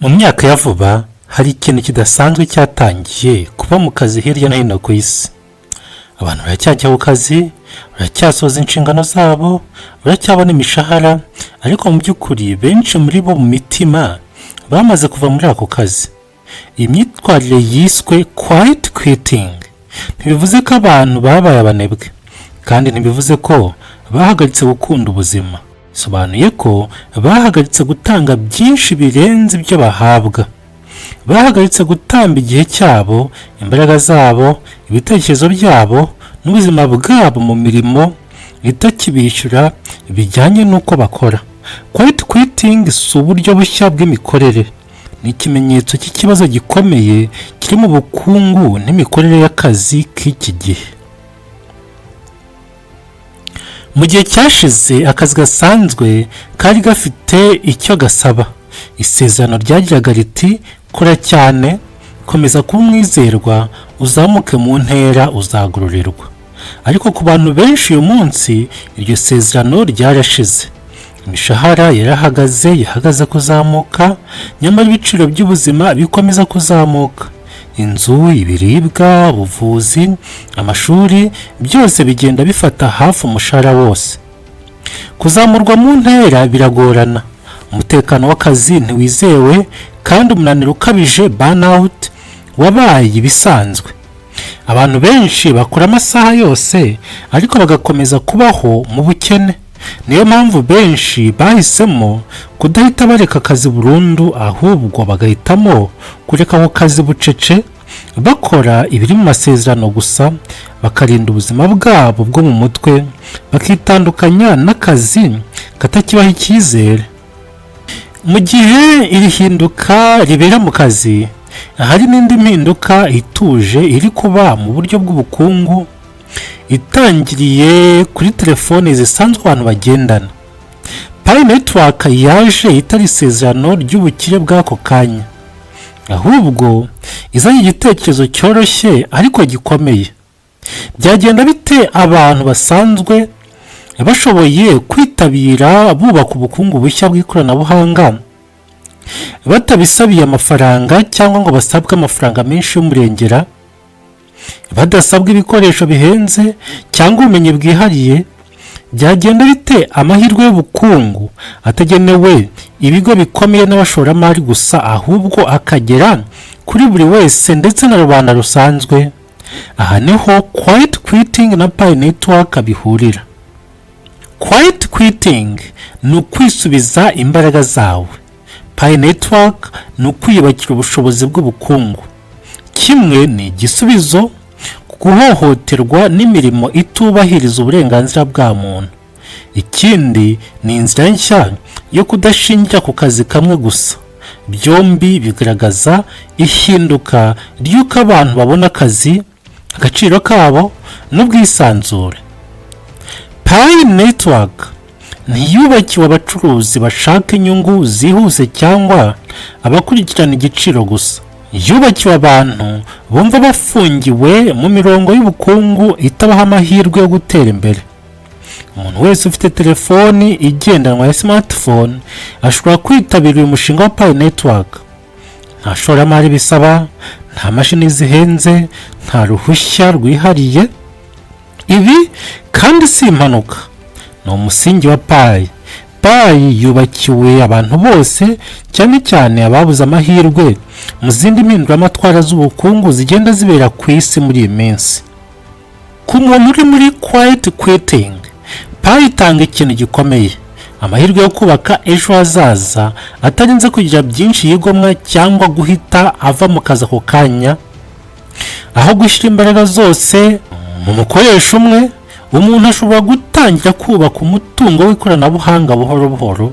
Mu myaka ya vuba hari ikintu kidasanzwe cyatangiye kuba mu kazi hirya no hino ku isi. Abantu baracyajya ku kazi, baracyasoza inshingano zabo, baracyabona imishahara, ariko mu by'ukuri benshi muri bo mu mitima bamaze kuva muri ako kazi. Iyi myitwarire yiswe quiet quitting. Ntibivuze ko abantu babaye abanebwe, kandi ntibivuze ko bahagaritse gukunda ubuzima. Bisobanuye ko bahagaritse gutanga byinshi birenze ibyo bahabwa. Bahagaritse gutamba igihe cyabo, imbaraga zabo, ibitekerezo byabo n'ubuzima bwabo mu mirimo itakibishyura bijyanye n'uko bakora. Quiet quitting si uburyo bushya bw'imikorere, ni ikimenyetso cy'ikibazo gikomeye kiri mu bukungu n'imikorere y'akazi k'iki gihe. Mu gihe cyashize, akazi gasanzwe kari gafite icyo gasaba. Isezerano ryagiraga riti: "Kora cyane, komeza kuba umwizerwa, uzamuke mu ntera, uzagororerwa." Ariko ku bantu benshi uyu munsi, iryo sezerano ryarashize. Imishahara yarahagaze, yahagaze kuzamuka, nyamara ibiciro by'ubuzima bikomeza kuzamuka. Inzu, ibiribwa, ubuvuzi, amashuri, byose bigenda bifata hafi umushahara wose. Kuzamurwa mu ntera biragorana, umutekano w'akazi ntiwizewe, kandi umunaniro ukabije, burnout, wabaye ibisanzwe. Abantu benshi bakora amasaha yose ariko bagakomeza kubaho mu bukene. Niyo mpamvu benshi bahisemo kudahita bareka akazi burundu, ahubwo bagahitamo kureka ako kazi bucece, bakora ibiri mu masezerano gusa, bakarinda ubuzima bwabo bwo mu mutwe, bakitandukanya n'akazi katakibaha icyizere. Mu gihe iri hinduka ribera mu kazi, hari n'indi mpinduka ituje iri kuba mu buryo bw'ubukungu, itangiriye kuri telefoni zisanzwe abantu bagendana. Pi Network yaje itari isezerano ry'ubukire bw'ako kanya, ahubwo izanye igitekerezo cyoroshye ariko gikomeye: byagenda bite abantu basanzwe bashoboye kwitabira bubaka ubukungu bushya bw'ikoranabuhanga batabisabiye amafaranga cyangwa ngo basabwe amafaranga menshi y'umurengera, badasabwa ibikoresho bihenze cyangwa ubumenyi bwihariye? Byagenda bite amahirwe y'ubukungu atagenewe ibigo bikomeye n'abashoramari gusa, ahubwo akagera kuri buri wese ndetse na rubanda rusanzwe? Aha niho quiet quitting na Pi Network bihurira. Quiet quitting ni ukwisubiza imbaraga zawe, Pi Network ni ukwiyubakira ubushobozi bw'ubukungu. Kimwe ni igisubizo ku guhohoterwa n'imirimo itubahiriza uburenganzira bwa muntu, ikindi ni inzira nshya yo kudashingira ku kazi kamwe gusa. Byombi bigaragaza ihinduka ry'uko abantu babona akazi, agaciro kabo n'ubwisanzure. Pi Network ntiyubakiwe abacuruzi bashaka inyungu zihuse cyangwa abakurikirana igiciro gusa. Yubakiwe abantu bumva bafungiwe mu mirongo y'ubukungu itabaha amahirwe yo gutera imbere. Umuntu wese ufite telefoni igendanwa ya smartphone ashobora kwitabira uyu mushinga wa Pi Network. Nta shoramari bisaba, nta mashini zihenze, nta ruhushya rwihariye. Ibi kandi si impanuka, ni umusingi wa Pi. Pi yubakiwe abantu bose, cyane cyane ababuze amahirwe mu zindi mpinduramatwara z'ubukungu zigenda zibera ku isi muri iyi minsi. Ku muntu uri muri quiet quitting, Pi itanga ikintu gikomeye: amahirwe yo kubaka ejo hazaza atarinze kugira byinshi yigomwa cyangwa guhita ava mu kazi ako kanya. Aho gushyira imbaraga zose mu mukoresha umwe, umuntu ashobora gutangira kubaka umutungo w'ikoranabuhanga buhoro buhoro,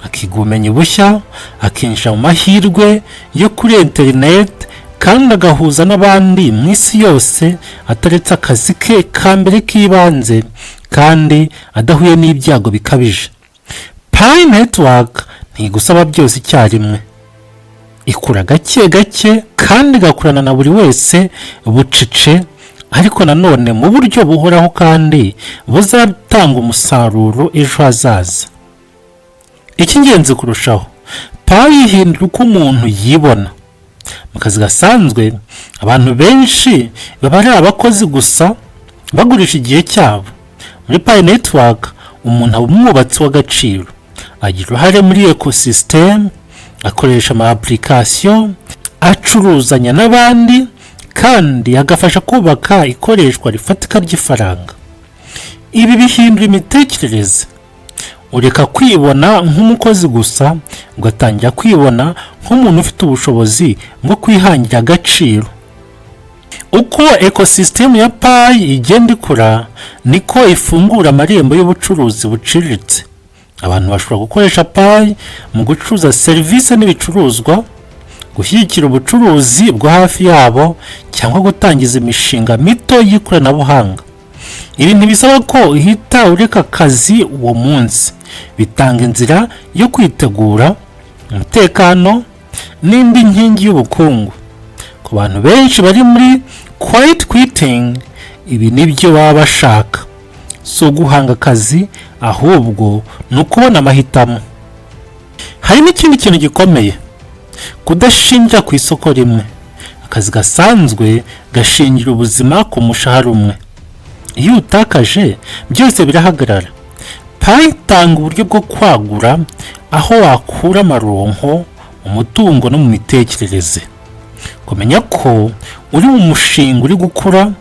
akiga ubumenyi bushya, akinjira mu mahirwe yo kuri interineti, kandi agahuza n'abandi mu isi yose ataretse akazi ke ka mbere k'ibanze kandi adahuye n'ibyago bikabije. Pi Network ntigusaba byose icyarimwe. Ikura gake gake kandi igakurana na buri wese bucece, ariko nanone mu buryo buhoraho kandi buzatanga umusaruro ejo hazaza. Icy'ingenzi kurushaho, Pi ihindura uko umuntu yibona. Mu kazi gasanzwe, abantu benshi baba ari abakozi gusa, bagurisha igihe cyabo. Muri Pi Network, umuntu aba umwubatsi w'agaciro, agira uruhare muri ecosystem, akoresha ama application, acuruzanya n'abandi kandi agafasha kubaka ikoreshwa rifatika ry'ifaranga. Ibi bihindura imitekerereze: ureka kwibona nk'umukozi gusa, ugatangira kwibona nk'umuntu ufite ubushobozi bwo kwihangira agaciro. Uko ecosystem ya Pi igenda ikura, niko ifungura amarembo y'ubucuruzi buciriritse. Abantu bashobora gukoresha Pi mu gucuruza serivisi n'ibicuruzwa, gushyigikira ubucuruzi bwo hafi yabo cyangwa gutangiza imishinga mito y'ikoranabuhanga. Ibi ntibisaba ko uhita ureka akazi uwo munsi. Bitanga inzira yo kwitegura umutekano n'indi nkingi y'ubukungu. Ku bantu benshi bari muri quiet quitting, ibi nibyo baba bashaka: si uguhanga akazi, ahubwo ni ukubona amahitamo. Hari n'ikindi kintu gikomeye: kudashingira ku isoko rimwe. Akazi gasanzwe gashingira ubuzima ku mushahara umwe. Iyo utakaje, byose birahagarara. Pi itanga uburyo bwo kwagura aho wakura amaronko mu mutungo no mu mitekerereze. Kumenya ko uri mu mushinga uri gukura,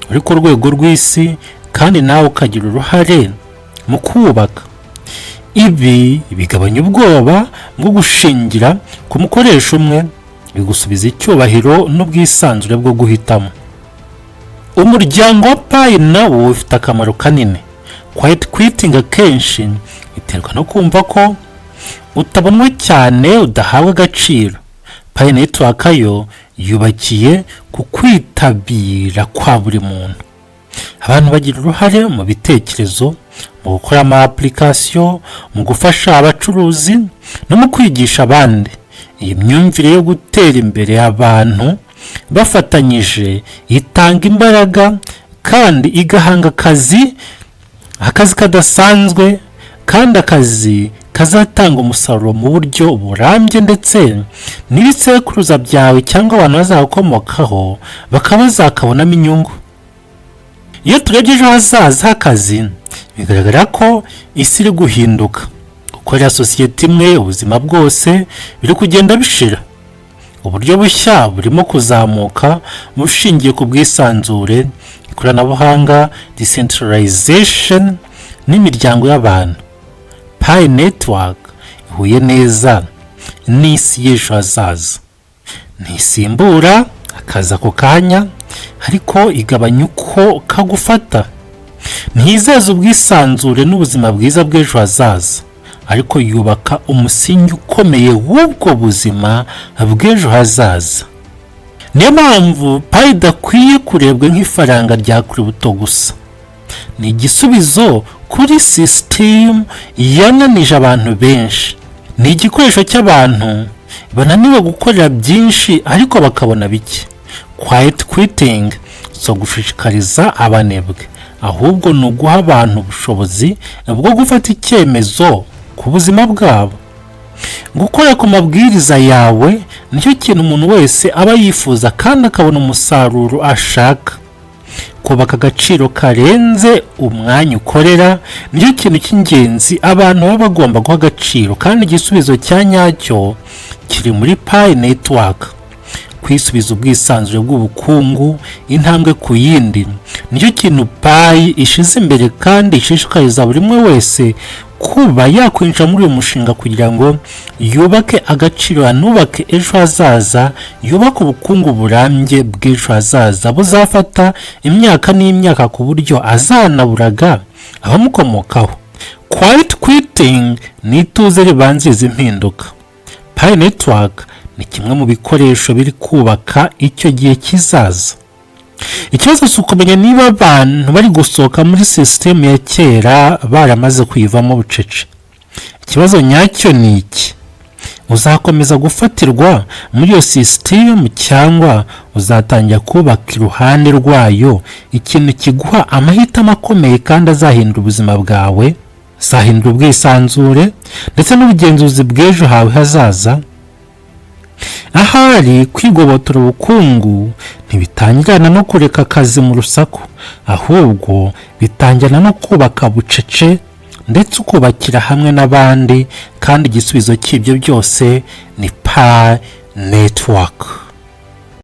uri ku rwego rw'isi, kandi nawe ukagira uruhare mu kuwubaka, ibi bigabanya ubwoba bwo gushingira ku mukoresha umwe, bigusubiza icyubahiro n'ubwisanzure bwo guhitamo. Umuryango wa Pi nawo ufite akamaro kanini. Quiet quitting akenshi iterwa no kumva ko utabonwa cyane, udahabwa agaciro. Pi Network yo yubakiye ku kwitabira kwa buri muntu. Abantu bagira uruhare mu bitekerezo, mu gukora ama application, mu gufasha abacuruzi no mu kwigisha abandi. Iyi myumvire yo gutera imbere abantu bafatanyije itanga imbaraga kandi igahanga akazi, akazi kadasanzwe kandi akazi kazatanga umusaruro mu buryo burambye, ndetse n'ibisekuruza byawe cyangwa abantu bazagukomokaho bakaba bazakabonamo inyungu. Iyo turebye ejo hazaza h'akazi, bigaragara ko isi iri guhinduka. Gukorera sosiyete imwe ubuzima bwose biri kugenda bishira. Uburyo bushya burimo kuzamuka bushingiye ku bwisanzure, ikoranabuhanga, decentralization n'imiryango y'abantu. Pi Network ihuye neza n'isi y'ejo hazaza. Ntisimbura akazi ako kanya, ariko igabanya uko kagufata. Ntizeza ubwisanzure n'ubuzima bwiza bw'ejo hazaza, ariko yubaka umusingi ukomeye w'ubwo buzima bw'ejo hazaza. Niyo mpamvu Pi idakwiye kurebwa nk'ifaranga rya crypto gusa. Ni igisubizo kuri sisitemu yananije abantu benshi. Ni igikoresho cy'abantu bananiwe gukorera byinshi ariko bakabona bike. Quiet quitting si gushishikariza abanebwe, ahubwo ni uguha abantu ubushobozi bwo gufata icyemezo ku buzima bwabo. Gukora ku mabwiriza yawe nicyo kintu umuntu wese aba yifuza, kandi akabona umusaruro ashaka. Kubaka agaciro karenze umwanya ukorera nicyo kintu cy'ingenzi abantu baba bagomba guha agaciro, kandi igisubizo cya nyacyo kiri muri Pi Network. Kwisubiza ubwisanzure bw'ubukungu intambwe ku yindi nicyo kintu Pi ishize imbere, kandi ishishikariza buri umwe wese kuba yakwinjira muri uyu mushinga kugira ngo yubake agaciro, anubake ejo hazaza, yubake ubukungu burambye bw'ejo hazaza buzafata imyaka n'imyaka, ku buryo azanaburaga abamukomokaho. Quiet quitting ni ituze ribanziriza impinduka. Pi Network ni kimwe mu bikoresho biri kubaka icyo gihe kizaza. Ikibazo si ukumenya niba abantu bari gusohoka muri sisitemu ya kera baramaze kuyivamo bucece. Ikibazo nyacyo ni iki: uzakomeza gufatirwa muri iyo sisitemu, cyangwa uzatangira kubaka iruhande rwayo ikintu kiguha amahitamo akomeye kandi azahindura ubuzima bwawe? Zahindura ubwisanzure ndetse n'ubugenzuzi bw'ejo hawe hazaza. Ahari kwigobotora ubukungu ntibitangirana no kureka akazi mu rusaku, ahubwo bitangirana no kubaka bucece ndetse ukubakira hamwe n'abandi. Kandi igisubizo cy'ibyo byose ni Pi Network.